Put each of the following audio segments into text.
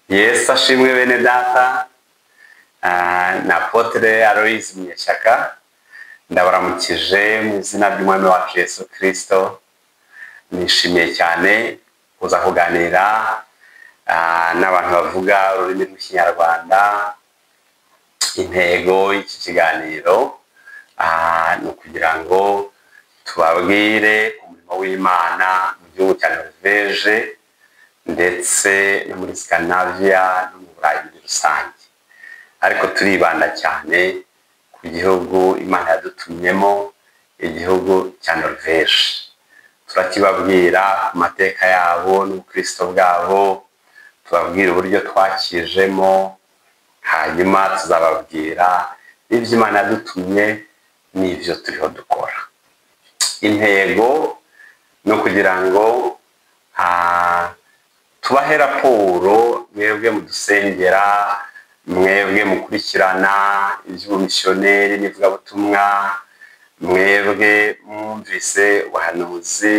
Yesu ashimwe bene data, na Apotre Aloys Munyeshyaka, ndabaramukije mu izina ry'Umwami wacu Yesu Kristo. Nishimiye cyane kuza kuganira n'abantu bavuga ururimi rw'Ikinyarwanda. Intego y'iki kiganiro ni ukugira ngo tubabwire umurimo w'Imana mu gihugu cya Norvège ndetse no muri Scandinavia no mu Burayi muri rusange, ariko turibanda cyane ku gihugu Imana yadutumyemo, igihugu cya Norvège. Turakibabwira ku mateka yabo n'ubukristo bwabo, tubabwira uburyo twakijemo, hanyuma tuzababwira n'ibyo Imana yadutumye n'ibyo turiho dukora. Intego ni ukugira ngo tubahe raporo, mwebwe mudusengera, mwebwe mukurikirana iby'ubumisiyoneri n'ivugabutumwa, mwebwe mwumvise ubuhanuzi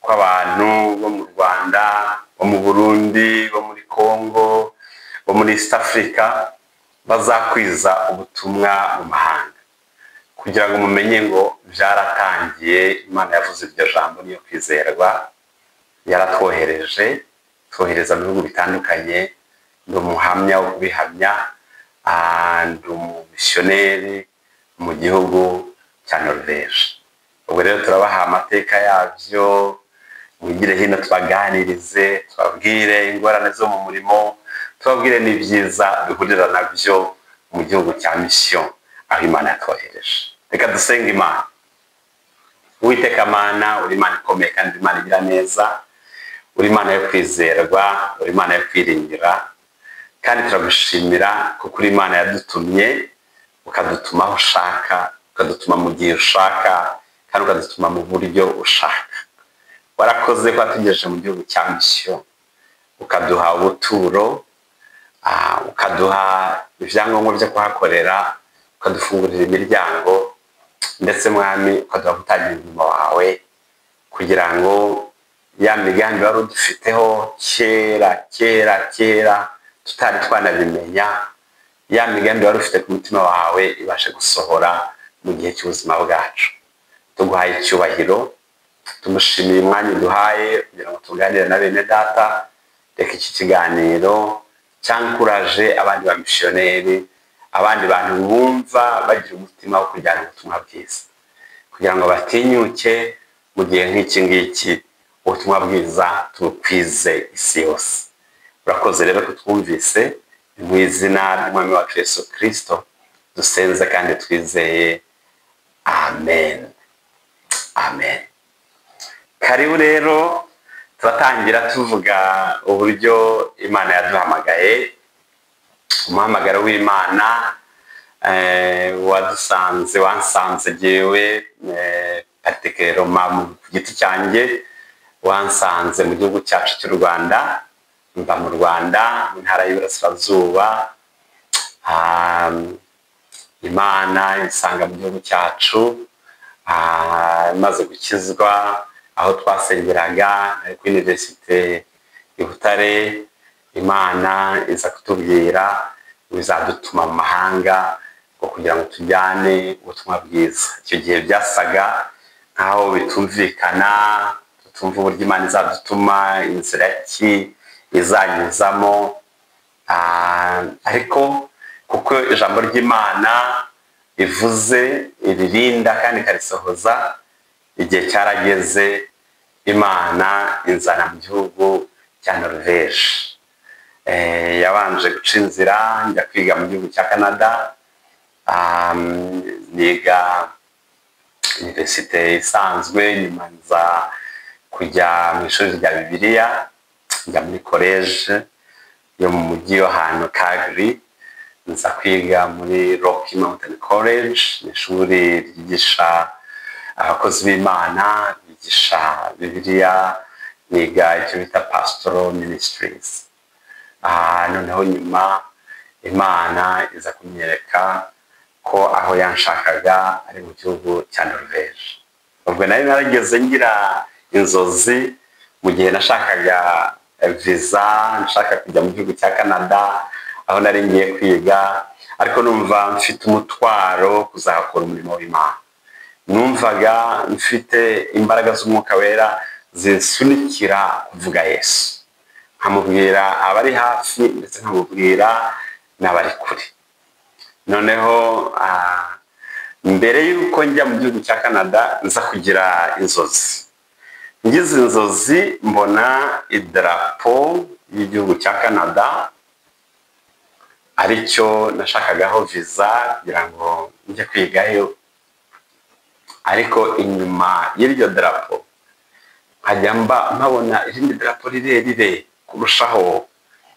ko abantu bo mu Rwanda, bo mu Burundi, bo muri Congo, bo muri East Africa bazakwiza ubutumwa mu mahanga, kugira ngo mumenye ngo byaratangiye. Imana yavuze iryo jambo niyo kwizerwa, yaratwohereje, twohereza mu bihugu bitandukanye. Ndi umuhamya wo kubihamya, ndi umumisiyoneri mu gihugu cya Norvège. Ubwo rero turabaha amateka yabyo, mwigire hino tubaganirize, tubabwire ingorane zo mu murimo, tubabwire n'ibyiza duhurira nabyo mu gihugu cya mission aho Imana yatwohereje. Reka dusenge Imana. Uwiteka Mana, uri Imana ikomeye kandi Imana igira neza, uri Imana yo kwizerwa, uri Imana yo kwiringira, kandi turagushimira kuko uri Imana yadutumye, ukadutuma aho ushaka, ukadutuma mu gihe ushaka, kandi ukadutuma mu buryo ushaka. Warakoze ko watugejeje mu gihugu cya mission, ukaduha ubuturo, ukaduha ibyangombwa byo kuhakorera, ukadufungurira imiryango, ndetse Mwami ukaduha gutangira umurimo wawe, kugira ngo ya migambi wari udufiteho kera kera kera tutari twanabimenya, ya migambi wari ufite ku mutima wawe ibashe gusohora mu gihe cy'ubuzima bwacu. Tuguhaye icyubahiro, tumushimiye umwanya uduhaye kugira ngo tuganire na bene data. Reka iki kiganiro cyankuraje abandi bamisiyoneri, abandi bantu bumva bagira umutima wo kujyana ubutumwa bwiza, kugira ngo batinyuke mu gihe nk'iki ngiki ubutumwa bwiza tubukwize isi yose. Urakoze rero kutwumvise, mu izina ry'Umwami wacu Yesu Kristo dusenze kandi twizeye, amen, amen. Karibu rero, turatangira tuvuga uburyo Imana yaduhamagaye. Umuhamagaro w'Imana wadusanze, wansanze jyewe particulièrement ku giti cyanjye, wansanze mu gihugu cyacu cy'u Rwanda. Mba mu Rwanda mu ntara y'Iburasirazuba. Imana insanga mu gihugu cyacu, maze gukizwa aho twasengeraga kuri Université i Butare. Imana iza kutubwira ngo izadutuma mu mahanga ngo kugira ngo tujyane ubutumwa bwiza. Icyo gihe byasaga nkaho bitumvikana, tutumva uburyo Imana izadutuma, inzira ki izanyuzamo, ariko kuko ijambo ry'Imana rivuze iririnda kandi ikarisohoza, igihe cyarageze Imana inzana mu gihugu cya Norvège. Yabanje guca inzira njya kwiga mu gihugu cya Canada, niga université isanzwe, nyuma nza kujya mu ishuri rya Bibiliya, njya muri college yo mu mujyi w'ahantu Calgary, nza kwiga muri Rocky Mountain College, ni ishuri ryigisha abakozi b'Imana, bigisha Bibiliya, niga icyo bita pastoral ministries. Noneho nyuma Imana iza kunyereka ko aho yanshakaga ari mu gihugu cya Norvège. Ubwo nari narageze ngira inzozi mu gihe nashakaga viza, nshaka kujya mu gihugu cya Canada aho nari ngiye kwiga, ariko numva mfite umutwaro kuzakora umurimo w'Imana. Numvaga mfite imbaraga z'Umwuka Wera zinsunikira kuvuga Yesu, nkamubwira abari hafi ndetse nkamubwira n'abari kure. Noneho mbere y'uko njya mu gihugu cya Canada nza kugira inzozi. Ngize inzozi mbona idarapo y'igihugu cya Canada, aricyo nashakagaho viza kugira ngo njye kwigayo, ariko inyuma y'iryo darapo nkajya mpabona irindi darapo rirerire kurushaho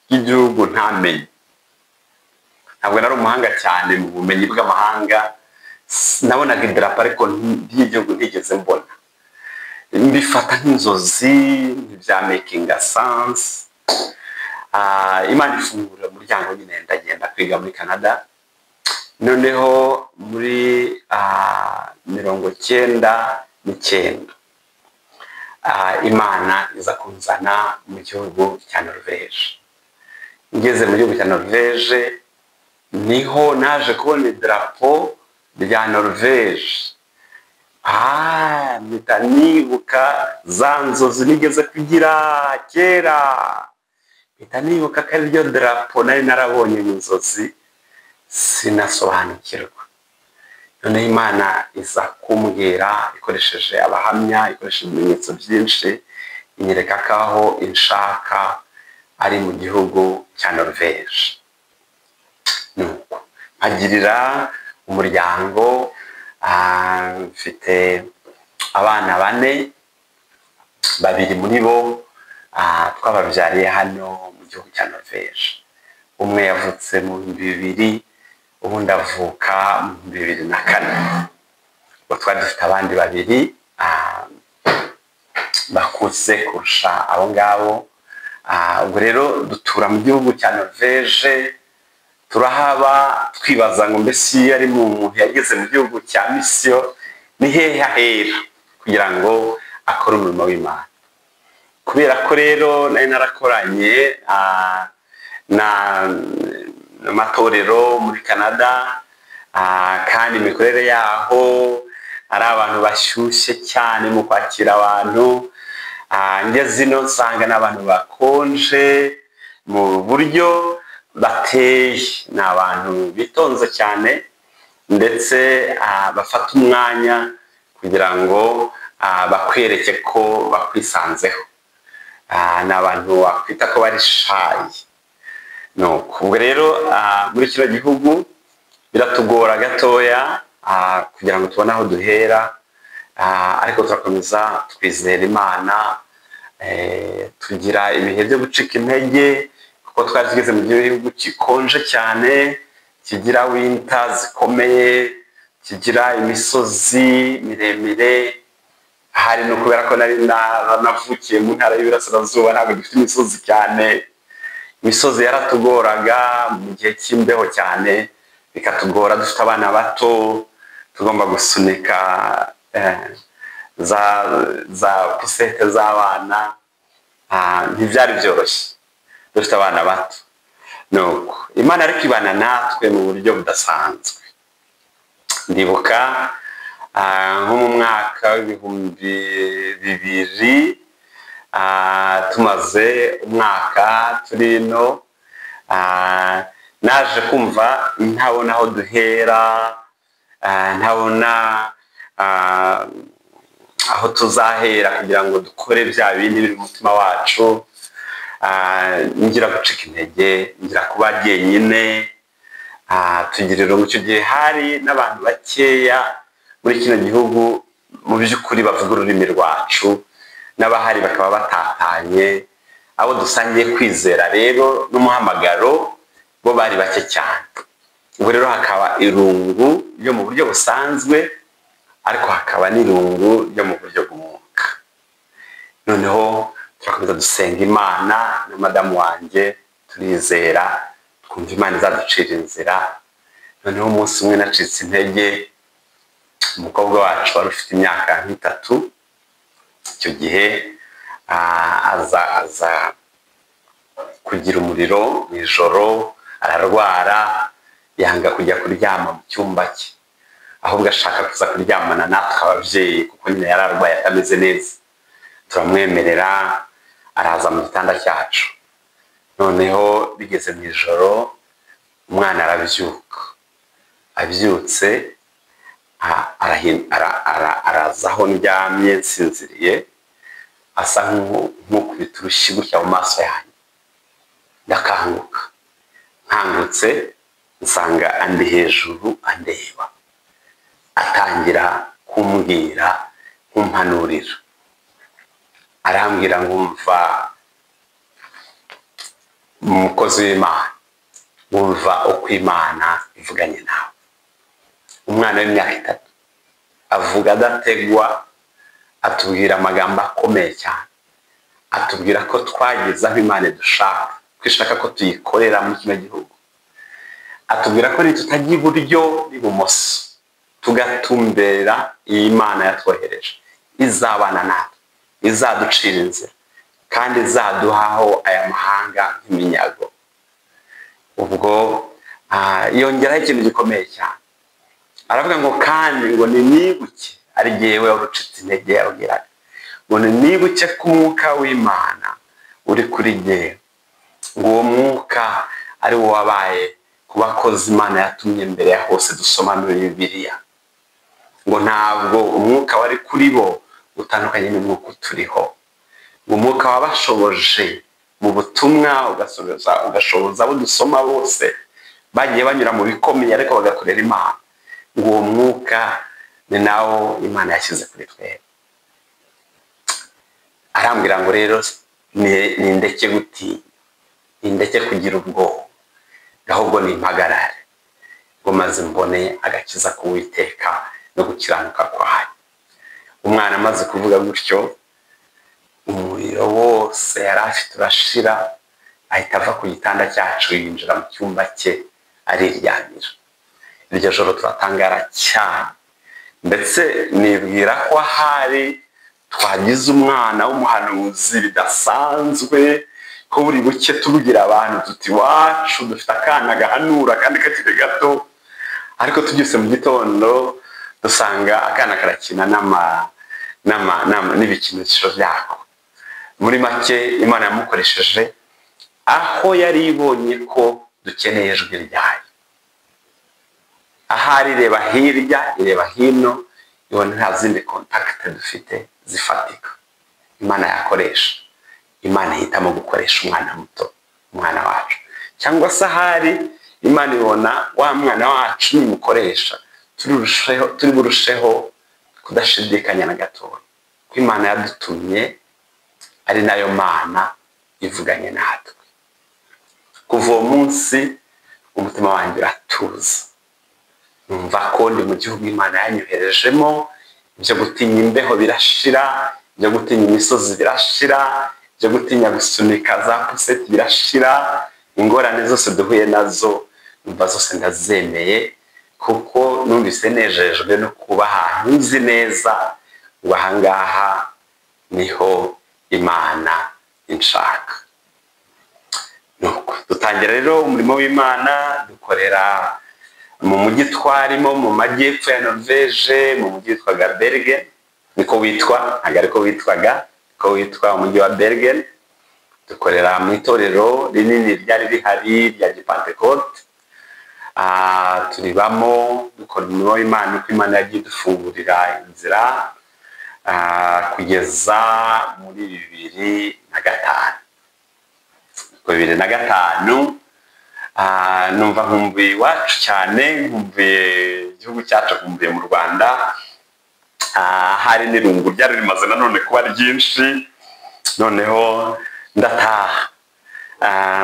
ry'igihugu ntamenye. Ntabwo nari umuhanga cyane mu bumenyi bw'amahanga, nabonaga idarapo ariko ry'igihugu ntigeze mbona. Mbifata nk'inzozi, ntibya making sense. Imana ifungura umuryango nyine, ndagenda kwiga muri Canada. Noneho muri 99 Imana iza kunzana mu gihugu cya Norvège. Ngeze mu gihugu cya Norvège niho naje kubona idarapo rya Norvège. Mpita nibuka za nzozi nigeze kugira kera, mpita nibuka ko ariryo darapo nari narabonye mu nzozi, sinasobanukirwa. Noneho Imana iza kumbwira ikoresheje abahamya, ikoresheje ibimenyetso byinshi, inyereka ko aho inshaka ari mu gihugu cya Norvège. Nuko mpagirira umuryango, mfite abana 4, 2 muri bo twababyariye hano mu gihugu cya Norvège. Umwe yavutse mu 2000, ubundi avuka mu 2004. Ubwo twari dufite abandi 2 bakuze kurusha abo ngabo. Ubwo rero dutura mu gihugu cya Norvège, turahaba twibaza ngo mbese iyo ari muntu yageze mu gihugu cya misiyo ni hehe ahera kugira ngo akore umurimo w'Imana. Kubera ko rero nari narakoranye n'amatorero muri Canada, kandi imikorere yaho ari abantu bashyushye cyane mu kwakira abantu, ngeze ino nsanga n'abantu bakonje mu buryo bateye, ni abantu bitonze cyane ndetse bafata umwanya kugira ngo bakwereke ko bakwisanzeho. Ni abantu wakwita ko bari shy. Nuko ubwo rero muri kino gihugu biratugora gatoya kugira ngo tubone aho duhera, ariko turakomeza twizera Imana. Tugira ibihe byo gucika intege kuko twari tugeze mu gihugu gikonje cyane, kigira winter zikomeye, kigira imisozi miremire. Hari no kubera ko nari navukiye mu ntara y'Iburasirazuba, ntabwo dufite imisozi cyane. Imisozi yaratugoraga mu gihe cy'imbeho cyane, bikatugora dufite abana bato, tugomba gusunika za poussette z'abana. Ntibyari byoroshye dufite abana bato. Nuko Imana ariko ibana natwe mu buryo budasanzwe. Ndibuka nko mu mwaka w'2000, tumaze umwaka turi ino, naje kumva ntabona aho duhera, ntabona aho tuzahera kugira ngo dukore bya bindi biri mu mutima wacu. Ngira gucika intege, ngira kuba jyenyine, tugira irungu. Icyo gihe hari n'abantu bakeya muri kino gihugu mu by'ukuri bavuga ururimi rwacu, n'abahari bakaba batatanye. Abo dusangiye kwizera rero n'umuhamagaro bo bari bake cyane. Ubwo rero hakaba irungu ryo mu buryo busanzwe, ariko hakaba n'irungu ryo mu buryo bw'umwuka. Noneho turakomeza dusenga Imana na madamu wanjye, turizera, twumva Imana izaducira inzira. Noneho umunsi umwe nacitse intege, umukobwa wacu wari ufite imyaka nk'itatu icyo gihe, aza kugira umuriro mu ijoro, ararwara, yanga kujya kuryama mu cyumba cye, ahubwo ashaka kuza kuryamana natwe ababyeyi, kuko nyine yari arwaye atameze neza. Turamwemerera, araza mu gitanda cyacu. Noneho bigeze mu ijoro umwana arabyuka, abyutse araza aho ndyamye nsinziriye, asa nk'ukubita urushyi gutya mu maso yanjye. Ndakanguka, nkangutse nsanga andi hejuru andeba, atangira kumbwira, kumpanurira, arambwira ngo mva umukozi w'Imana, wumva uko Imana ivuganye nawe. Umwana w'imyaka 3 avuga adategwa, atubwira amagambo akomeye cyane, atubwira ko twageze aho Imana idushaka, ko ishaka ko tuyikorera muri kino gihugu, atubwira ko nitutajya iburyo n'ibumoso tugatumbera iyi Imana yatwohereje, izabana natwe, izaducira inzira, kandi izaduhaho aya mahanga nk'iminyago. Ubwo yongeraho ikintu gikomeye cyane, aravuga ngo kandi ngo ninibuke, ari jyewe warucitse intege yabwiraga, ngo ninibuke ko umwuka w'Imana uri kuri jyewe, ngo uwo mwuka ari wo wabaye ku bakozi Imana yatumye mbere ya hose dusoma muri Bibiliya, ngo ntabwo umwuka wari kuri bo utandukanye n'umwuka uturiho, ngo umwuka wabashoboje mu butumwa, ugashoboza abo dusoma bose bagiye banyura mu bikomeye ariko bagakorera Imana, ngo uwo mwuka ni nawo Imana yashyize kuri twebwe. Arambwira ngo rero nindeke gutinya, nindeke kugira ubwoba, ahubwo nimpagarare, ngo maze mbone agakiza k'Uwiteka no gukiranuka kwayo. Umwana amaze kuvuga gutyo, umuriro wose yari afite urashira, ahita ava ku gitanda cyacu yinjira mu cyumba cye ariryamira. Iryo joro turatangara cyane, ndetse nibwira ko ahari twagize umwana w'umuhanuzi bidasanzwe, ko buri buke tubwira abantu tuti iwacu dufite akana gahanura kandi kakiri gato, ariko tubyutse mu gitondo dusanga akana karakina n'ibikinisho byako. Muri make Imana yamukoresheje aho yari ibonye ko dukeneye ijwi ryayo. Ahari ireba hirya, ireba hino, ibona nta zindi kontakite dufite zifatika Imana yakoresha. Imana ihitamo gukoresha umwana muto, umwana wacu. Cyangwa se ahari Imana ibona wa mwana wacu nimukoresha, turi burusheho kudashidikanya na gatoya ko Imana yadutumye ari nayo Mana ivuganye natwe. Kuva uwo munsi umutima wanjye uratuza, numva ko ndi mu gihugu Imana yanyoherejemo. Ibyo gutinya imbeho birashira, ibyo gutinya imisozi birashira, ibyo gutinya gusunika za puseti birashira, ingorane zose duhuye nazo numva zose ndazemeye, kuko numvise nejejwe no kuba ahantu nzi neza ngo ahangaha niho Imana inshaka. Nuko dutangira rero umurimo w'Imana, dukorera mu mujyi twarimo mu majyepfo ya Norvège, mu mujyi witwaga Bergen, niko witwa, ntabwo ariko witwaga, niko witwa umujyi wa Bergen. Dukorera mu itorero rinini ryari rihari rya Gipantekote, turibamo dukora umurimo w'Imana uko Imana yagiye idufungurira inzira, kugeza muri 2005. 2005 numva nkumbuye iwacu cyane, nkumbuye igihugu cyacu, nkumbuye mu Rwanda. Hari n'irungu ryari rimaze nanone kuba ryinshi, noneho ndataha,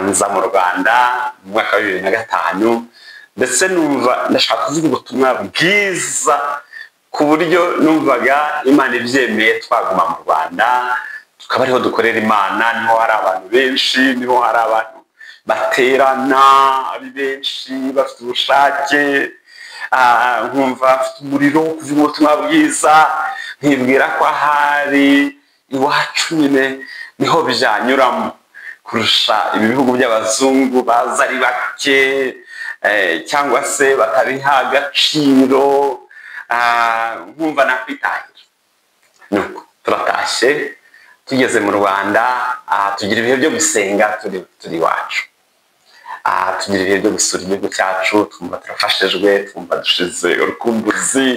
nza mu Rwanda mu mwaka wa 2005, ndetse numva ndashaka kuvuga ubutumwa bwiza ku buryo numvaga Imana ibyemeye twaguma mu Rwanda, tukaba ariho dukorera Imana, niho hari abantu benshi, niho hari abantu baterana ari benshi bafite ubushake. Nkumva mfite umuriro wo kuvuga ubutumwa bwiza, nkibwira ko ahari iwacu nyine niho byanyuramo, kurusha ibi bihugu by'abazungu baza ari bake, cyangwa se batabiha agaciro, nkumva nakwitahira. Nuko turatashye, tugeze mu Rwanda, tugira ibihe byo gusenga turi iwacu, tugira ibihe byo gusura igihugu cyacu, twumva turafashijwe, twumva dushize urukumbuzi.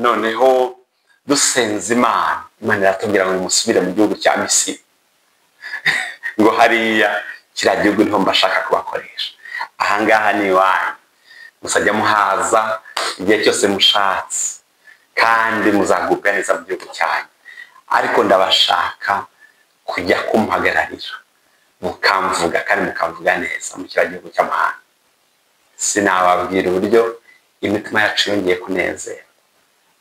Noneho dusenze Imana, Imana iratubwira ngo nimusubire mu gihugu cya Misiri, ngo hariya kiriya gihugu niho mbashaka kubakoresha, ahangaha ni iwanyu, muzajya muhaza igihe cyose mushatse kandi muzagubwa neza mu gihugu cyanyu, ariko ndabashaka kujya kumpagararira mukamvuga kandi mukamvuga neza mu kiriya gihugu cy'amahanga. Sinababwira uburyo imitima yacu yongeye kunezera,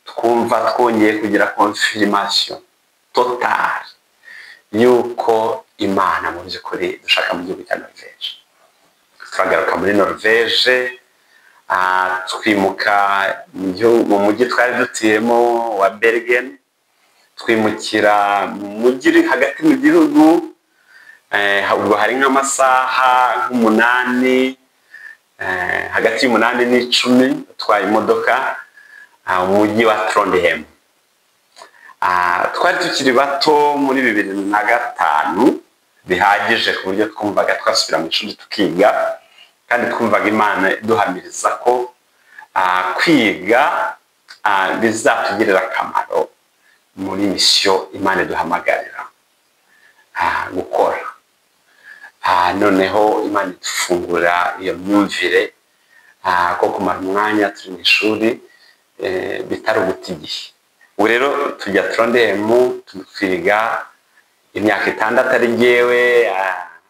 twumva twongeye kugira confirmation totale yuko Imana mu by'ukuri dushaka mu gihugu cya Norvège. Turagaruka muri Norvège, twimuka mu mujyi twari dutuyemo wa Bergen, twimukira mu mujyi uri hagati mu gihugu, ubwo hari nk'amasaha nk'umunani, hagati y'umunani n'icumi utwaye imodoka, umujyi wa Trondheim. Twari tukiri bato muri 2005 bihagije ku buryo twumvaga twasubira mu ishuri tukiga, kandi twumvaga Imana iduhamiriza ko kwiga bizatugirira akamaro muri misiyo Imana iduhamagarira gukora. Noneho Imana idufungura iyo myumvire ko kumara umwanya turi mu ishuri bitari uguta igihe. Ubu rero tujya Trondheim twiga imyaka 6 ari jyewe,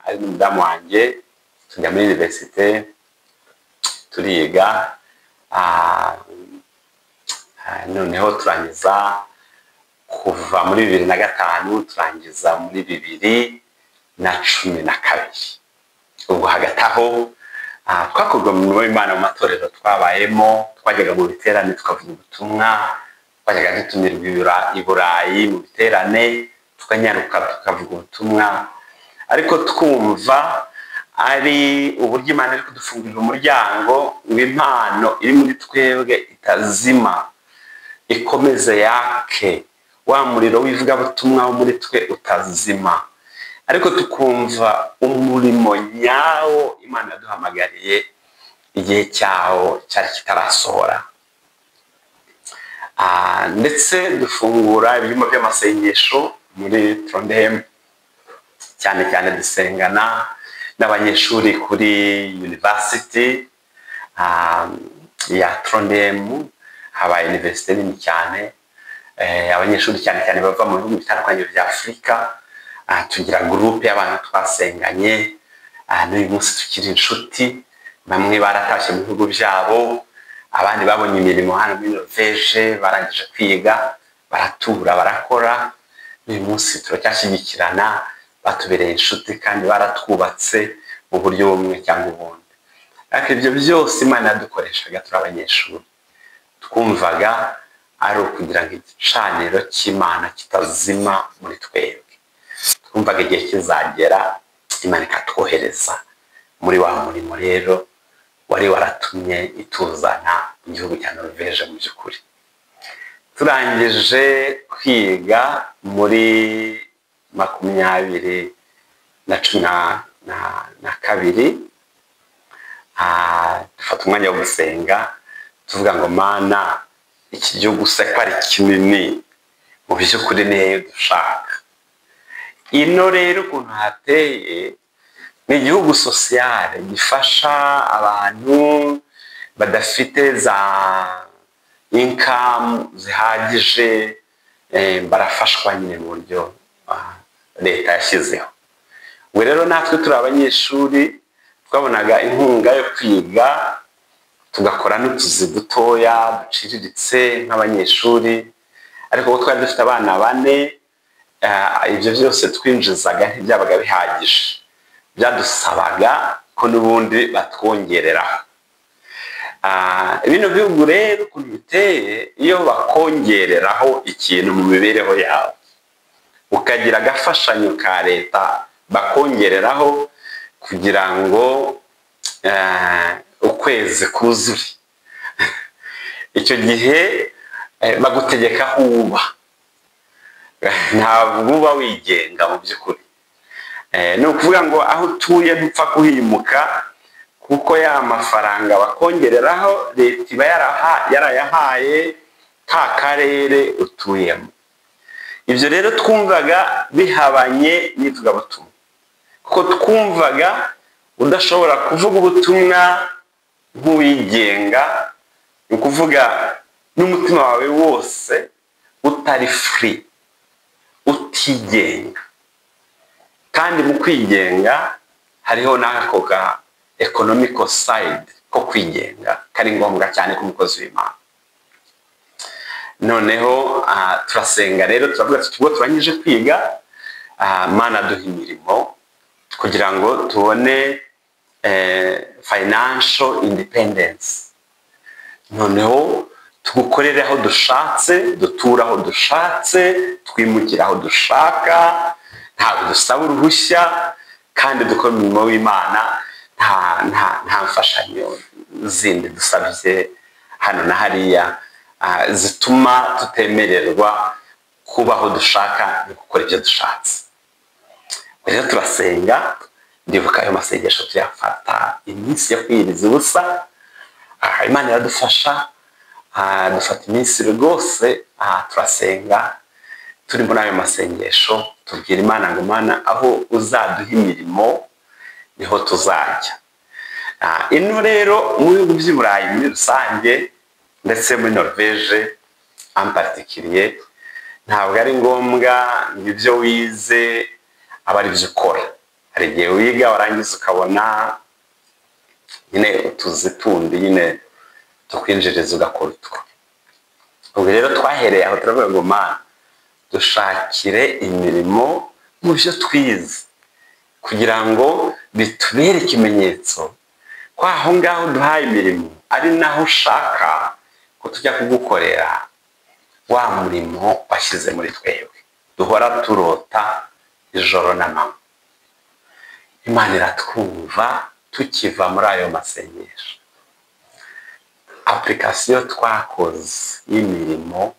ari n'umudamu wanjye, tujya muri universite turiga, noneho turangiza kuva muri 2005 turangiza muri 2012. Ubwo hagati aho twakorwa mu mirimo y'Imana mu matorero twabayemo, twajyaga mu biterane tukavuga ubutumwa, twajyaga dutumirwa i Burayi mu biterane tukanyaruka tukavuga ubutumwa, ariko twumva ari uburyo Imana iri kudufungurira umuryango w'impano iri muri twebwe itazima, ikomeze yake, wa muriro w'ivugabutumwa wo muri twe utazima, ariko tukumva umurimo nyawo Imana yaduhamagariye igihe cyawo cyari kitarasohora. Ndetse dufungura ibyumba by'amasengesho muri Trondheim, cyane cyane dusengana n'abanyeshuri kuri university ya Trondheim. Habaye universite nini cyane, abanyeshuri cyane cyane bava mu bihugu bitandukanye bya Afurika. Tugira groupe y'abantu twasenganye, n'uyu munsi tukiri inshuti, bamwe baratashye mu bihugu byabo, abandi babonye imirimo hano muri Norvège, barangije kwiga baratura barakora, n'uyu munsi turacyashyigikirana, batubereye inshuti kandi baratwubatse mu buryo bumwe cyangwa ubundi. Ariko ibyo byose Imana yadukoreshaga turi abanyeshuri, twumvaga ari ukugira ngo igicaniro cy'Imana kitazima muri twebwe. Twumvaga igihe kizagera Imana ikatwohereza muri wa murimo rero wari waratumye ituzana mu gihugu cya Norvège. Mu by'ukuri turangije kwiga muri 2012, dufata umwanya wo gusenga tuvuga ngo Mana, iki gihugu se ko ari kinini, mu by'ukuri niyo dushaka. Ino rero ukuntu hateye ni igihugu sociale gifasha abantu badafite za income zihagije, barafashwa nyine mu buryo leta yashyizeho. Ubwo rero natwe turi abanyeshuri twabonaga inkunga yo kwiga, tugakora n'utuzi dutoya duciriritse nk'abanyeshuri, ariko kuko twari dufite abana 4, ibyo byose twinjizaga ntibyabaga bihagije, byadusabaga ko n'ubundi batwongereraho. Bino bihugu rero ukuntu biteye, iyo bakongereraho ikintu mu mibereho yawe Ukagira agafashanyo ka leta bakongereraho kugira ngo ukwezi kuzure. Icyo gihe bagutegeka aho uba, ntabwo uba wigenga mu by'ukuri. Ni ukuvuga ngo aho utuye ntupfa kuhimuka, kuko ya mafaranga bakongereraho leta iba yarayahaye ka karere utuyemo. Ibyo rero twumvaga bihabanye n'ivugabutumwa, kuko twumvaga udashobora kuvuga ubutumwa nk'uwigenga, ni ukuvuga n'umutima wawe wose utari free, utigenga. Kandi mu kwigenga hariho n'ako ka economical side ko kwigenga kari ngombwa cyane ku mukozi w'Imana. Noneho turasenga rero, turavuga tuti ubwo turangije kwiga, Mana duha imirimo kugira ngo tubone financial independence, noneho tugukorere aho dushatse, duture aho dushatse, twimukire aho dushaka, ntabwo dusaba uruhushya, kandi dukora umurimo w'Imana nta mfashanyo zindi dusabye hano na hariya zituma tutemererwa kuba aho dushaka no gukora ibyo dushatse. Rero turasenga, ndibuka ayo masengesho tuyafata iminsi yo kwiyiriza ubusa. Imana iradufasha, dufata iminsi rwose, turasenga. Turi muri ayo masengesho tubwira Imana ngo: "Mana, aho uzaduha imirimo niho tuzajya." Ino rero mu bihugu by'i Burayi muri rusange, ndetse muri Norvège en particulier, ntabwo ari ngombwa ngo ibyo wize aba ari byo ukora. Hari igihe wiga warangiza ukabona nyine utuzi tundi nyine tukwinjiriza, ugakora utwo. Ubwo rero twahereye aho turavuga ngo: "Mana, dushakire imirimo mu byo twize, kugira ngo bitubere ikimenyetso ko aho ngaho duhaye imirimo ari naho ushaka ko tujya kugukorera wa murimo washyize muri twebwe duhora turota ijoro n'amanywa." Imana iratwumva. Tukiva muri ayo masengesho, application twakoze y'imirimo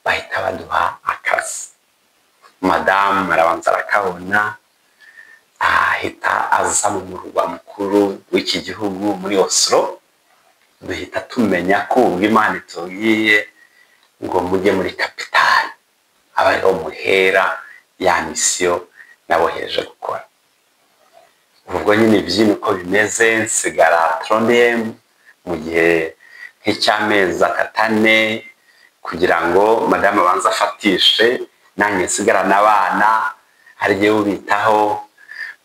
bahita baduha akazi. Madamu arabanza arakabona, ahita aza mu murwa mukuru w'iki gihugu, muri Oslo. Duhita tumenya ko ubwo Imana itubwiye ngo mujye muri capitale, aba ariho muhera ya mission nabohereje gukora. Ubwo nyine ibyino uko bimeze, nsigara Trondheim mu gihe nk'icy'amezi 3 ane, kugira ngo madamu abanze afatishe, nanjye nsigarane abana, hari igihe ubitaho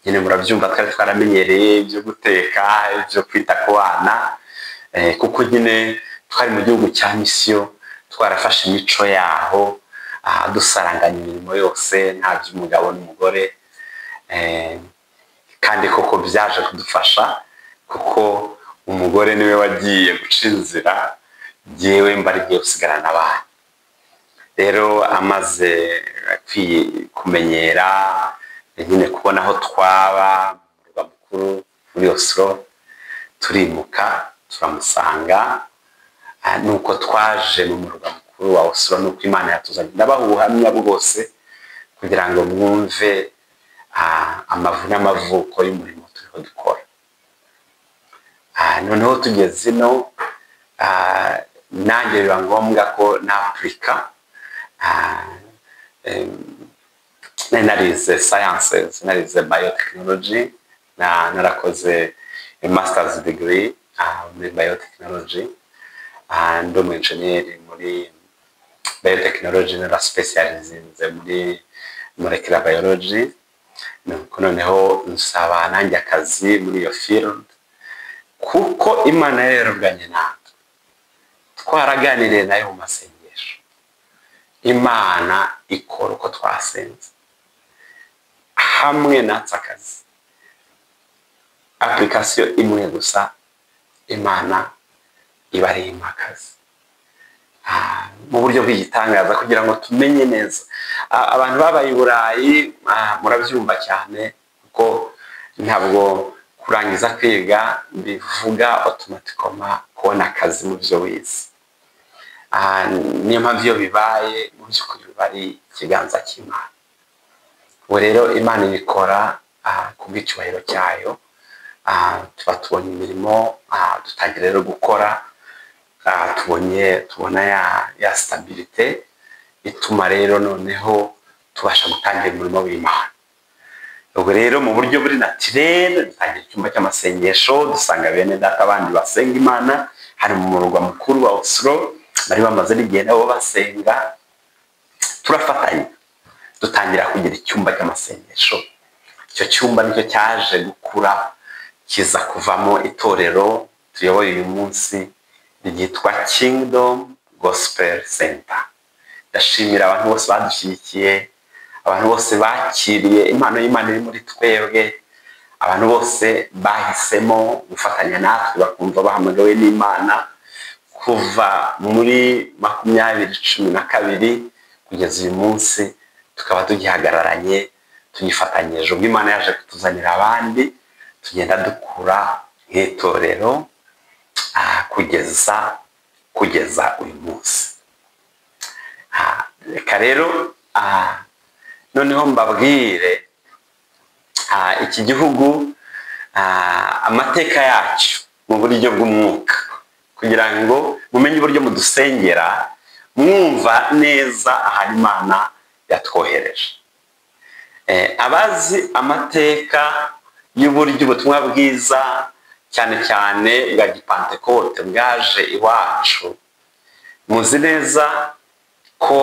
nyine. Murabyumva, twari twaramenyereye ibyo guteka, ibyo kwita ku bana, kuko nyine twari mu gihugu cya mission, twarafashe imico yaho, dusaranganya imirimo yose, nta by'umugabo n'umugore. Kandi koko byaje kudufasha, kuko umugore niwe wagiye guca inzira, jyewe mba rigiye gusigarana abana. Rero amaze kumenyera nyine kubona aho twaba mu murwa mukuru muri Oslo, turimuka turamusanga. Nuko twaje mu murwa mukuru wa Oslo, nuko Imana yatuzanye. Ndabaha ubuhamya bwose kugira ngo mwumve amavu n'amavuko y'umurimo turiho dukora. Noneho tugeze ino, nanjye biba ngombwa ko napurika. Nari narize sciences, narize biotechnology, na narakoze masters degree muri biotechnology. Ndi umu engineer muri biotechnology, naraspecializinze muri molecular biology. Nuko noneho nsaba nanjye akazi muri iyo field, kuko Imana yari yaravuganye natwe, twaraganiriye nayo mu masengesho. Imana ikora uko twasenze. Hamwe natse akazi, application imwe gusa, Imana iba ari akazi. mu buryo bw'igitangaza, kugira ngo tumenye neza. Abantu babaye i Burayi murabyumva cyane, kuko ntabwo kurangiza kwiga bivuga automatiquement kubona akazi mu byo wize. Niyo mpamvu iyo bibaye, mu by'ukuri biba ari ikiganza cy'Imana. Ubu rero Imana ibikora ku bw'icyubahiro cyayo. Tuba tubonye imirimo, dutangira rero gukora, tubonye tubona ya stabilité ituma rero noneho tubasha gutangira umurimo w'Imana. Ubwo rero mu buryo buri naturel dutangira icyumba cy'amasengesho, dusanga bene data abandi basenga Imana hari mu murwa mukuru wa Oslo, bari bamaze n'igihe nabo basenga. Turafatanya, dutangira kugira icyumba cy'amasengesho. Icyo cyumba nicyo cyaje gukura kiza kuvamo itorero tuyoboye uyu munsi ryitwa Kingdom Gospel Center. Ndashimira abantu bose badushyigikiye, abantu bose bakiriye impano y'Imana iri muri twebwe, abantu bose bahisemo gufatanya natwe bakumva bahamagawe n'Imana. Kuva muri 2012 kugeza uyu munsi tukaba tugihagararanye, tugifatanyije. Ubwo Imana yaje kutuzanira abandi, tugenda dukura nk'itorero kugeza uyu munsi. Reka rero noneho mbabwire iki gihugu, amateka yacyo mu buryo bw'umwuka, kugira ngo mumenye uburyo mudusengera mwumva neza ahari Imana yatwohereje. Abazi amateka y'uburyo ubutumwa bwiza cyane cyane bwa gipantekote bwaje iwacu, muzi neza ko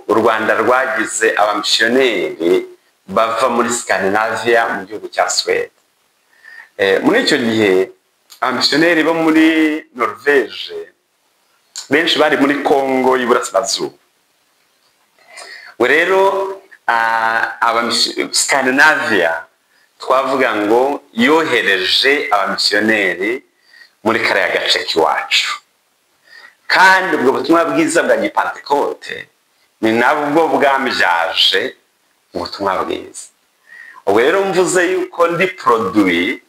u Rwanda rwagize abamisiyoneri bava muri Scandinavia mu gihugu cya Suwede. Muri icyo gihe abamisiyoneri bo muri Norvege benshi bari muri Kongo y'Iburasirazuba. We rero Scandinavia twavuga ngo yohereje abamisiyoneri muri kariya gace k'iwacu, kandi ubwo butumwa bwiza bwa gipantekote ni nabwo bwambyaje ubutumwa bwiza. Ubwo rero mvuze yuko ndi produit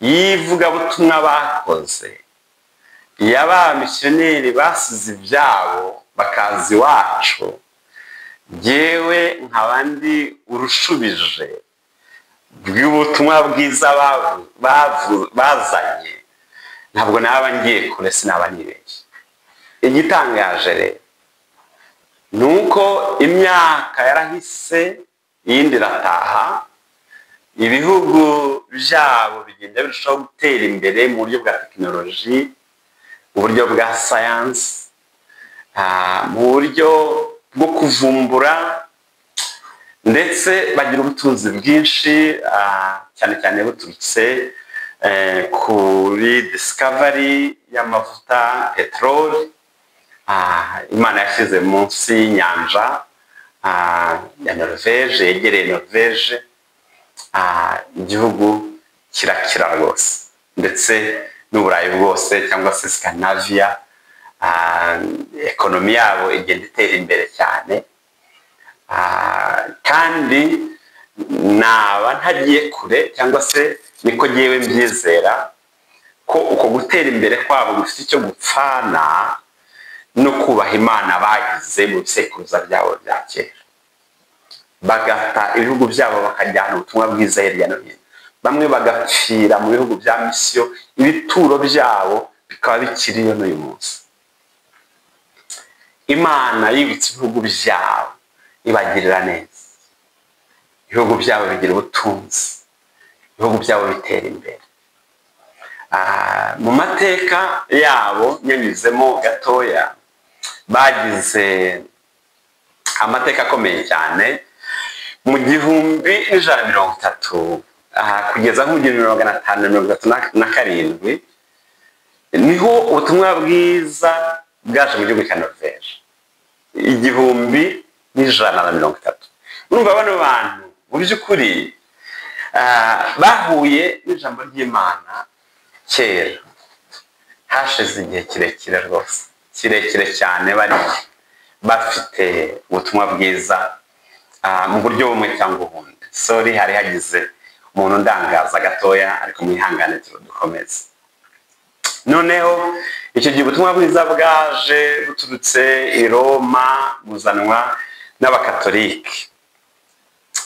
y'ivugabutumwa bakoze, y'abamisiyoneri basize ibyabo bakaza iwacu, jyewe nkaba ndi urushubije bw'ubutumwa bwiza bazanye, ntabwo naba ngiye kure, sinaba nibeshye. Igitangaje rero ni uko imyaka yarahise, iyindi irataha, ibihugu byabo bigenda birushaho gutera imbere mu buryo bwa tekinoloji, mu buryo bwa sayansi, mu buryo bwo kuvumbura, ndetse bagira ubutunzi bwinshi, cyane cyane buturutse kuri discovery y'amavuta, peteroli Imana yashyize munsi y'inyanja ya Norvege, yegereye Norvege. Igihugu kirakira rwose, ndetse n'Uburayi bwose cyangwa se Scandinavia, économie yabo igenda itera imbere cyane. Kandi naba ntagiye kure, cyangwa se niko ngewe mbyizera, ko uko gutera imbere kwabo gufite icyo gupfana no kubaha Imana bagize mu bisekuruza byabo bya kera, bagata ibihugu byabo bakajyana ubutumwa bwiza hirya no hino, bamwe bagapfira mu bihugu bya misiyo, ibituro byabo bikaba bikiriyo n'uyu munsi. Imana yibutse ibihugu byabo, ibagirira neza, ibihugu byabo bigira ubutunzi, ibihugu byabo bitera imbere. Mu mateka yabo nyanyuzemo gatoya, bagize amateka akomeye cyane mu 1130 kugeza nko mu 1537, niho ubutumwa bwiza bwaje mu gihugu cya Norvege, 1130. Urumva bano bantu mu by'ukuri bahuye n'ijambo ry'Imana kera, hashize igihe kirekire rwose. kirekire cyane bari bafite ubutumwa bwiza mu buryo bumwe cyangwa ubundi. Sorry, hari hagize umuntu ndangaza gatoya, ariko mwihangane dukomeze. Noneho icyo gihe ubutumwa bwiza bwaje buturutse i Roma, buzanwa n'abakatolike.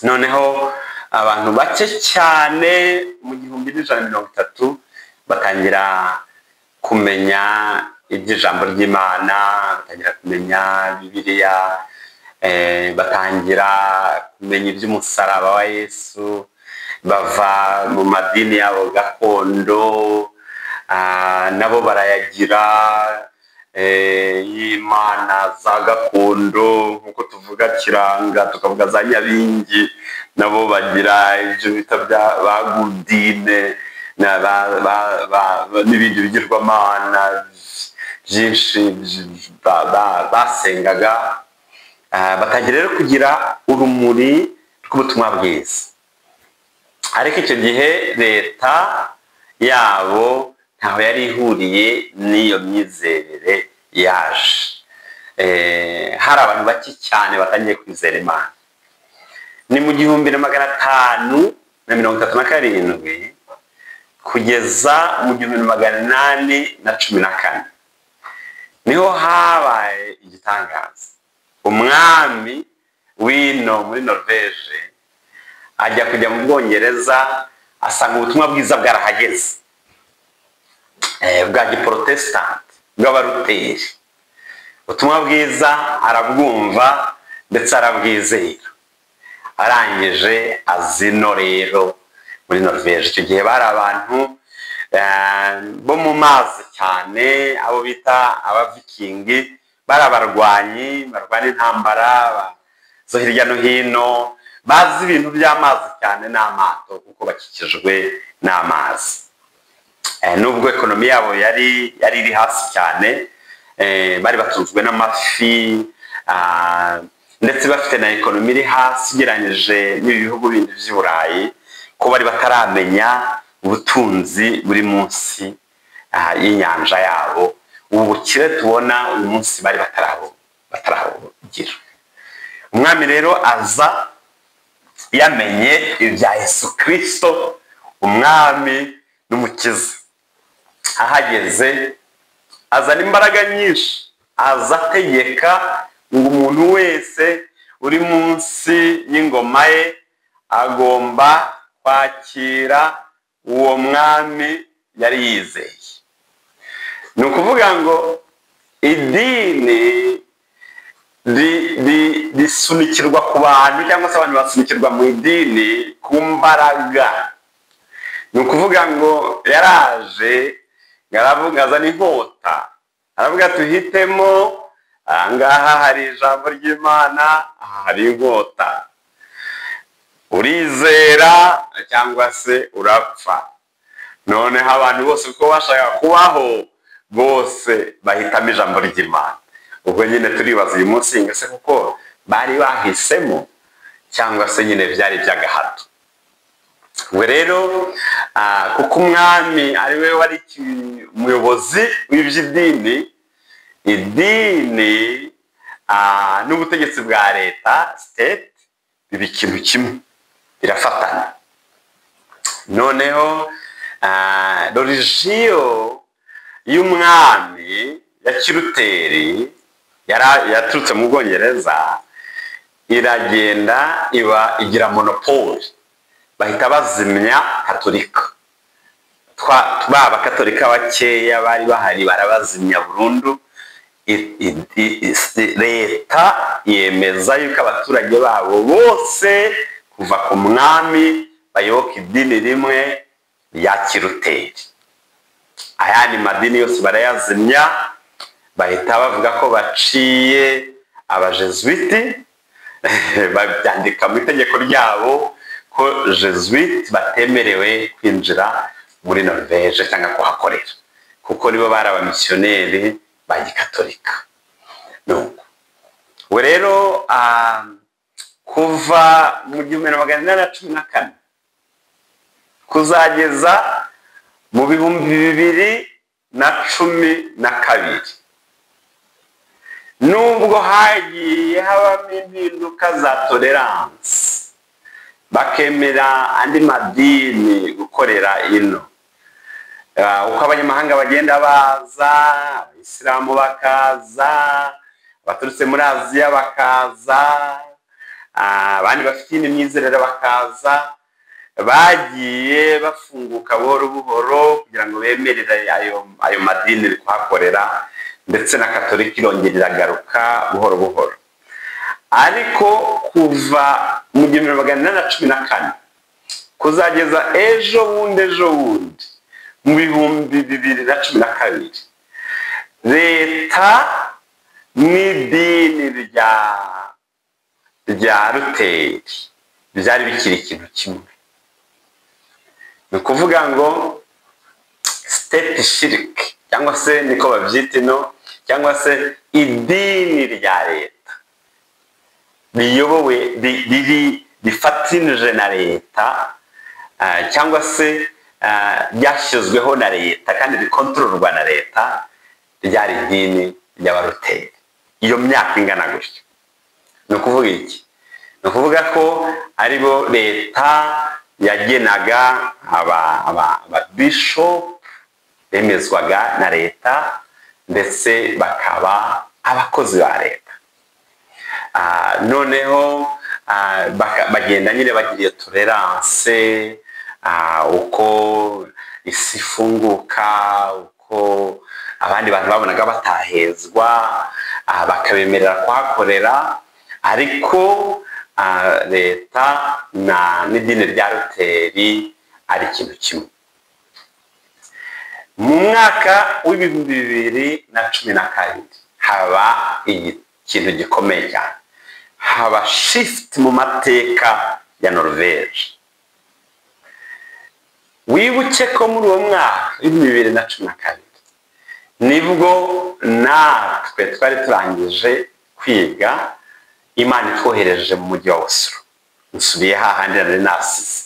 Noneho abantu bake cyane mu 1130 batangira kumenya iby'ijambo ry'Imana, batangira kumenya Bibiliya, batangira kumenya iby'umusaraba wa Yesu, bava mu madini yabo gakondo, nabo barayagira y'imana za gakondo, nkuko tuvuga Kiranga tukavuga za Nyabingi, nabo bagira ibyo bita ba Gudine n'ibindi bigirwamana byinshi basengaga. Batangira rero kugira urumuri rw'ubutumwa bwiza. Ariko icyo gihe leta yabo ntaho yari ihuriye n'iyo myizerere yaje. Hari abantu bake cyane batangiye kwizera Imana. Ni mu 1537 kugeza mu 1814 niho habaye igitangaza. Umwami w'ino muri Norvege ajya kujya mu Bwongereza, asanga ubutumwa bwiza bwarahageze, bwa giprotestant bw'abaruteri. Ubutumwa bwiza arabwumva ndetse arabwizera. Arangije azino rero muri Norvege. Icyo gihe bari abantu bo mu mazi cyane, abo bita abavikingi, bari abarwanyi barwana intambara zo hirya no hino, bazi ibintu by'amazi cyane n'amato, kuko bakikijwe n'amazi. Nubwo ekonomi yabo yari iri hasi cyane, bari batunzwe n'amafi, ndetse bafite na ekonomi iri hasi ugereranyije n'ibihugu bindi by'i Burayi, ko bari bataramenya ubutunzi buri munsi y'inyanja yabo. Ubu bukire tubona uyu munsi bari batarabugira. Umwami rero aza yamenye ibya Yesu Kristo, umwami n'umukiza. Ahageze azana imbaraga nyinshi, aza ategeka ngo umuntu wese uri munsi y'ingoma ye agomba kwakira uwo mwami yari yizeye. Ni ukuvuga ngo idini risunikirwa ku bantu, cyangwa se abantu basunikirwa mu idini ku mbaraga. Ni ukuvuga ngo yaraje aravuga, azana inkota, aravuga tuhitemo, ahangaha hari ijambo ry'Imana, aha hari inkota, urizera cyangwa se urapfa. Noneho abantu bose uko bashaka kubaho bose bahitamo ijambo ry'Imana. Ubwo nyine turibaza uyu munsi ngo ese kuko bari bahisemo cyangwa se nyine byari by'agahato. Ubwo rero kuko umwami ari we wari umuyobozi w'iby'idini, idini n'ubutegetsi bwa leta state biba ikintu kimwe, birafatana. Noneho religiyo y'umwami ya Kiruteri yaturutse mu Bwongereza iragenda iba igira monopole, bahita bazimya Katolika. Ba bakatolika bakeya bari bahari barabazimya burundu. Leta yemeza yuko abaturage babo bose kuva ku mwami bayoboka idini rimwe rya Kiruteri. Ayandi madini yose barayazimya, bahita bavuga ko baciye abajesuiti, babyandika mu itegeko ryabo ko jesuit batemerewe kwinjira muri Norvege cyangwa kuhakorera, kuko nibo bari abamisiyoneri ba gikatolika. Nuko we rero kuva mu 1814 kuzageza mu 2012 Nubwo hagiye habamo impinduka za tolerance, bakemera andi madini gukorera ino, uko abanyamahanga bagenda baza, abayisilamu bakaza, abaturutse muri Aziya bakaza, abandi bafite iyindi myizerere bakaza, bagiye bafunguka buhoro buhoro kugira ngo bemerere ayo madini kuhakorera, ndetse na Katolika irongera iragaruka buhoro buhoro. Ariko kuva mu 1814 kuzageza ejo bundi mu 2012, leta n'idini rya Luteri byari bikiri ikintu kimwe. Ni ukuvuga ngo state shirk, cyangwa se niko babyita ino, cyangwa se idini rya leta riyobowe, riri rifatinije na leta, cyangwa se ryashyizweho na leta kandi rikontororwa na leta, ryari idini ry'Abaruteri iyo myaka ingana gutyo. Ni ukuvuga iki? Ni ukuvuga ko aribo leta yagenaga ababishopu bemezwaga na leta, ndetse bakaba abakozi ba leta. Noneho bagenda nyine bagira iyo tolerance, uko isi ifunguka, uko abandi bantu babonaga batahezwa, bakabemerera kuhakorera. Ariko leta n'idini rya Luteri ari ikintu kimwe. Mu mwaka w'2012 haba ikintu gikomeye cyane, haba shift mu mateka ya Norvège. Wibuke ko muri uwo mwaka w'2012 nibwo natwe twari turangije kwiga, Imana itwohereje mu mujyi wa Oslo. Nsubiye hahandi nari nasize.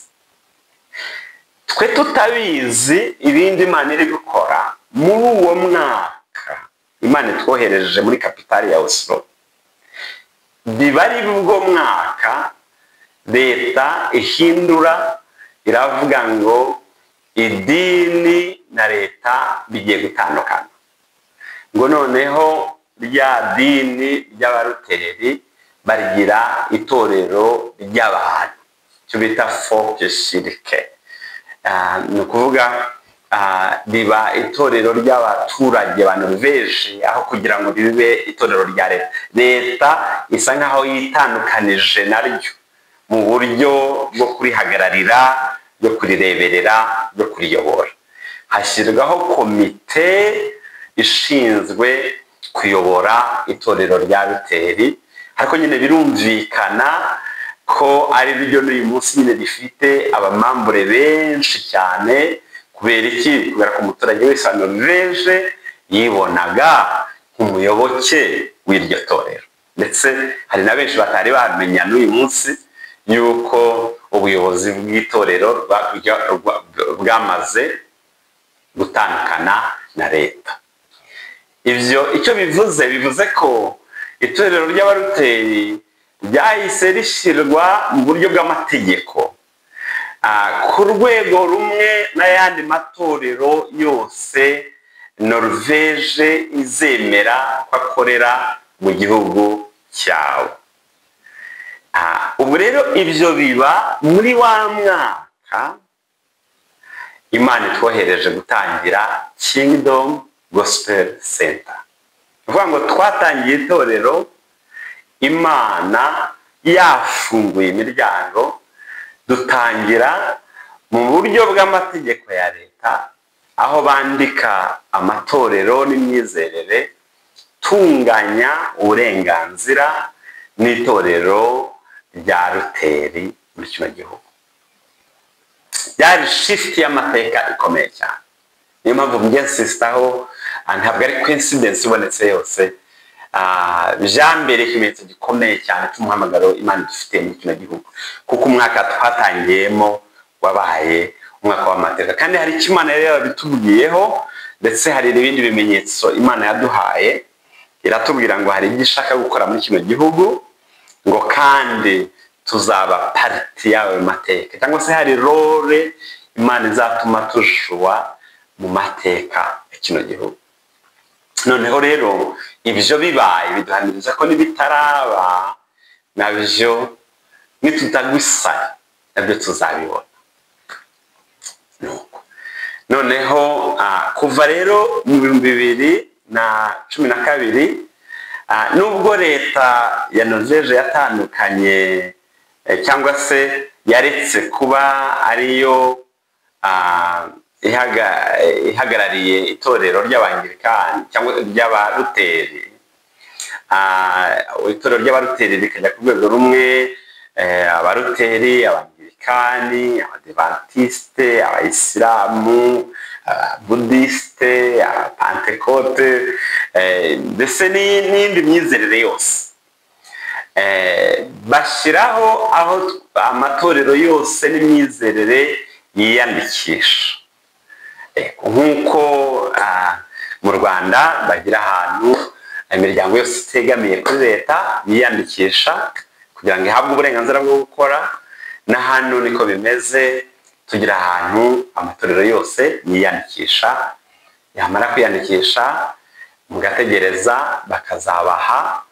Twe tutabizi ibindi Imana iri gukora muri uwo mwaka, Imana itwohereje muri kapitali ya Oslo. Biba ari bwo mwaka leta ihindura, iravuga ngo idini na leta bigiye gutandukana, ngo noneho rya dini ry'Abaruteri barigira itorero ry'abantu, icyo bita folkekirke. Ni ukuvuga riba itorero ry'abaturage ba Norvège aho kugira ngo ribe itorero rya leta. Leta isa nkaho yitandukanije naryo mu buryo bwo kurihagararira, bwo kurireberera, bwo kuriyobora. Hashyirwaho komite ishinzwe kuyobora itorero rya Luteri, ariko nyine birumvikana ko ari ryo n'uyu munsi nyine rifite abamambure benshi cyane. Kubera iki? Kubera ko umuturage wese wa Norvège yibonaga nk'umuyoboke w'iryo torero, ndetse hari na benshi batari bamenya n'uyu munsi yuko ubuyobozi bw'itorero bwamaze gutandukana na leta. Ibyo icyo bivuze, bivuze ko itorero ry'Abaruteri ryahise rishyirwa mu buryo bw'amategeko ku rwego rumwe n'ayandi matorero yose Norvège izemera ko akorera mu gihugu cyawe. Ubu rero ibyo biba muri wa mwaka Imana itwohereje gutangira Kingdom Gospel Center. Ni ukuvuga ngo twatangiye itorero Imana yafunguye imiryango, dutangira mu buryo bw'amategeko ya leta, aho bandika amatorero n'imyizerere, tunganya uburenganzira n'itorero rya Luteri muri kino gihugu. Byari shift y'amateka ikomeye cyane. Niyo mpamvu mbyensisitaho, ntabwo ari coincidence ibonetse yose. Byambereye ikimenyetso gikomeye cyane cy'umuhamagaro Imana idufitiye muri kino gihugu, kuko umwaka twatangiyemo wabaye umwaka w'amateka, kandi hari icyo Imana yari yarabitubwiyeho, ndetse hari n'ibindi bimenyetso Imana yaduhaye. Iratubwira ngo hari ibyo ishaka gukora muri kino gihugu, ngo kandi tuzaba partie yawe mateka, cyangwa se hari role Imana izatuma tujua mu mateka ya kino gihugu. Noneho rero ibyo bibaye biduhamiriza ko n'ibitaraba nabyo nitutagwisana nabyo tuzabibona. Nuko noneho kuva rero mu 2012, nubwo leta ya Norvège yatandukanye, cyangwa se yaretse kuba ariyo ihagarariye itorero ry'Abangirikani cyangwa ry'Abaruteri, itorero ry'Abaruteri rikajya ku rwego rumwe, Abaruteri, Abangirikani, Abadivantiste, Abayisilamu, Ababudisite, Abapantekote, ndetse n'iyindi myizerere yose, bashyiraho aho amatorero yose n'imyizerere yiyandikisha, nk'uko mu Rwanda bagira ahantu imiryango yose itegamiye kuri leta yiyandikisha kugira ngo ihabwe uburenganzira bwo gukora. Na hano niko bimeze, tugira ahantu amatorero yose yiyandikisha, yamara kwiyandikisha mugategereza bakazabaha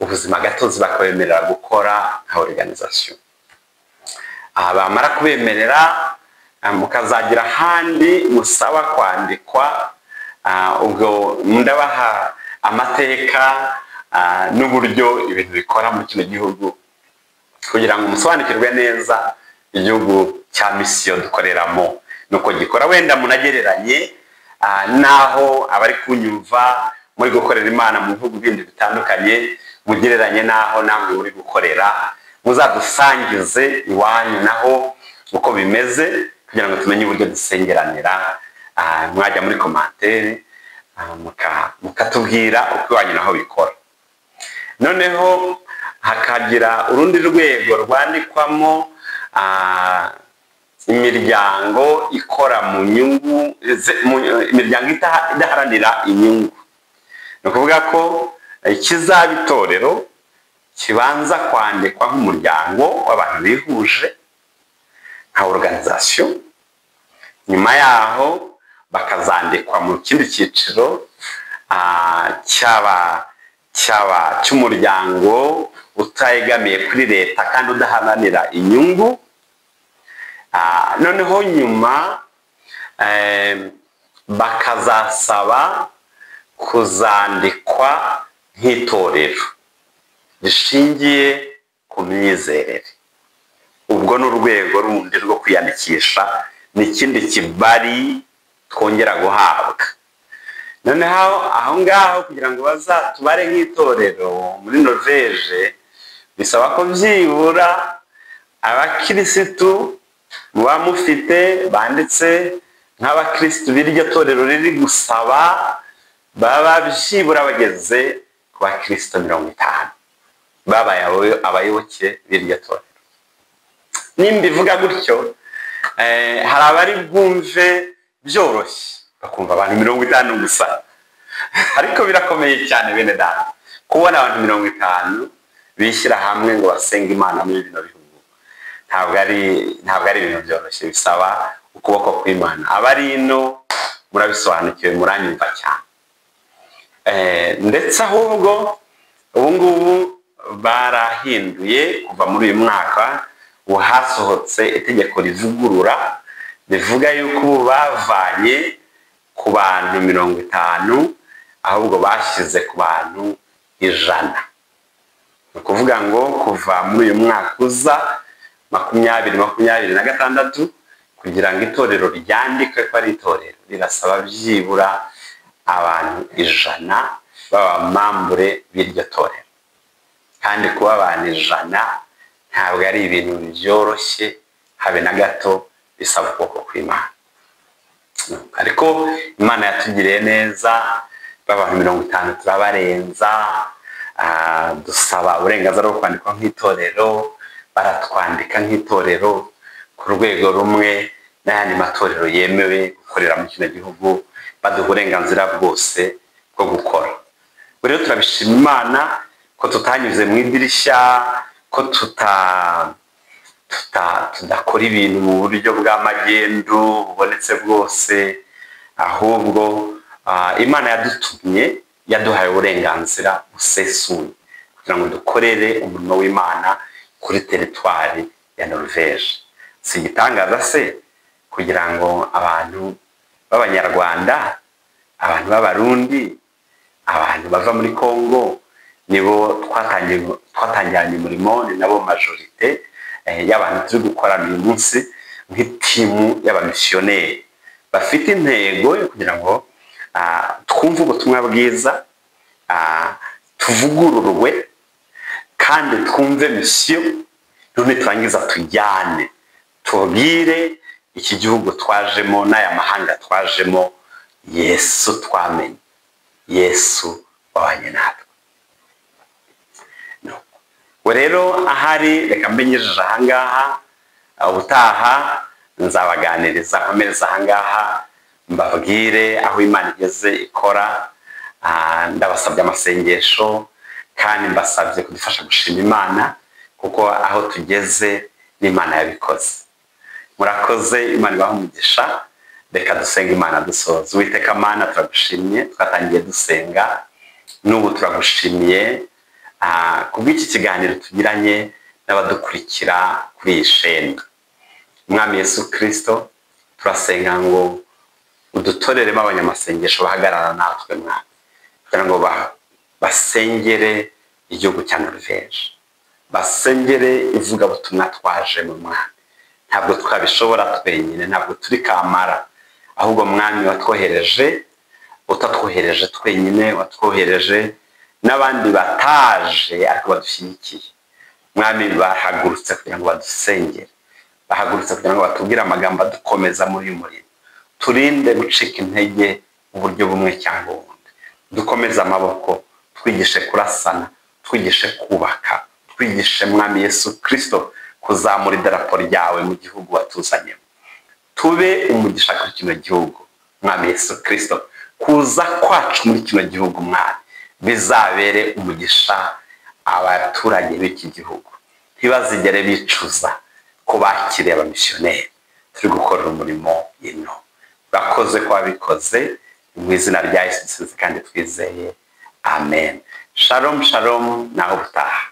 ubuzima gatozi, bakabemerera gukora nka organisation. Bamara kubemerera mukazagira ahandi musaba kwandikwa. Ubwo ndabaha amateka n'uburyo ibintu bikora muri kino gihugu kugira ngo musobanukirwe neza igihugu cya misiyo dukoreramo nuko gikora, wenda munagereranye naho abari kunyumva muri gukorera Imana mu bihugu bindi bitandukanye, mugereranye naho namwe muri gukorera, muzadusangize iwanyu naho uko bimeze kugira ngo tumenye uburyo dusengeranira. Mwajya muri commentaire mukatubwira uko iwanyu naho bikora. Noneho hakagira urundi rwego rwandikwamo imiryango ikora mu nyungu, imiryango idaharanira inyungu. Ni ukuvuga ko ikizaba itorero kibanza kwandikwa nk'umuryango w'abantu bihuje nka organisation, nyuma yaho bakazandikwa mu kindi cyiciro cyaba cy'umuryango utegamiye kuri leta kandi udaharanira inyungu. Noneho nyuma bakazasaba kuzandikwa nk'itorero rishingiye ku myizerere. Ubwo ni urwego rundi rwo kwiyandikisha, ni ikindi kibari twongera guhabwa. Noneho aho ngaho kugira ngo bazatubare nk'itorero muri Norvège bisaba ko byibura abakirisitu muba mufite banditse nk'abakirisitu b'iryo torero riri gusaba baba byibura bageze ku bakirisitu 50 babaye abayoboke b'iryo torero. Nimba ivuga gutyo, hari abari bwumve byoroshye bakumva abantu 50 gusa, ariko birakomeye cyane bene data kubona abantu 50 bishyira hamwe ngo basenge Imana muri bino bihugu. Ntabwo ari ibintu byoroshye, bisaba ukuboko kw'Imana. Abari ino murabisobanukiwe, muranyumva cyane. Ndetse ahubwo ubu ngubu barahinduye kuva muri uyu mwaka, ubu hasohotse itegeko rivugurura rivuga yuko ubu bavanye ku bantu 50 ahubwo bashyize ku bantu 100. Ni ukuvuga ngo kuva muri uyu mwaka uza 2026, kugira ngo itorero ryandikwe ko ari itorero rirasaba byibura abantu 100 b'abamambure b'iryo torero. Kandi kuba abantu 100 ntabwo ari ibintu byoroshye habe na gato, bisaba ukuboko kw'Imana. Ariko Imana yatugiriye neza, b'abantu 50 turabarenza, dusaba uburenganzira bwo kwandikwa nk'itorero, baratwandika nk'itorero ku rwego rumwe n'ayandi matorero yemewe gukorera mu kino gihugu, baduha uburenganzira bwose bwo gukora. Rero turabishima Imana ko tutanyuze mu idirishya, ko tudakora ibintu mu buryo bw'amagendu bubonetse bwose, ahubwo Imana yadutumye, yaduhaye uburenganzira busesuye kugira ngo dukorere umurimo w'Imana kuri teritwari ya Norvège. Si igitangaza se kugira ngo abantu b'Abanyarwanda, abantu b'Abarundi, abantu bava muri Congo nibo twatangiranye umurimo, ni nabo majorité y'abantu turi gukorana uyu munsi nk'itimu y'abamisiyoneri bafite intego yo kugira ngo twumve ubutumwa bwiza, tuvugururwe kandi twumve misiyo, none turangiza tujyane tubwire iki gihugu twajemo n'aya mahanga twajemo Yesu twamenye, Yesu wabanye natwe. Rero ahari reka mbenyejeje ahangaha, ubutaha nzabaganiriza nkomereza ahangaha, mbabwire aho Imana igeze ikora. Ndabasabye amasengesho kandi mbasabye kudufasha gushima Imana, kuko aho tugeze n'Imana yabikoze. Murakoze, Imana ibahe umugisha. Reka dusenga Imana dusoza. Uwiteka Mana, turagushimye, twatangiye dusenga n'ubu turagushimiye kubw'iki kiganiro tugiranye n'abadukurikira kuri iyi sheni. Mwami Yesu Kristo, turasenga ngo udutoreremo abanyamasengesho bahagarara natwe Mwami, kugira ngo basengere igihugu cya Norvège, basengere ivugabutumwa twaje mu Mwami. Ntabwo twabishobora twenyine, ntabwo turi kamara, ahubwo Mwami watwohereje, utatwohereje twenyine, watwohereje n'abandi bataje ariko badushyigikiye. Mwami, bahagurutse kugira ngo badusengere, bahagurutse kugira ngo batubwire amagambo adukomeza muri uyu murimo. Turinde gucika intege mu buryo bumwe cyangwa ubundi, dukomeze amaboko, twigishe kurasana, twigishe kubaka, twigishe Mwami Yesu Kristo kuzamura idarapo ryawe mu gihugu watuzanyemo. Tube umugisha kuri kino gihugu Mwami Yesu Kristo. Kuza kwacu muri kino gihugu Mwami bizabere umugisha abaturage b'iki gihugu, ntibazigere bicuza ko bakiriye abamisiyoneri turi gukorera umurimo ino. Urakoze ko wabikoze, mu izina rya Yesu dusenze kandi twizeye, amen. Shalom shalom, naho ubutaha.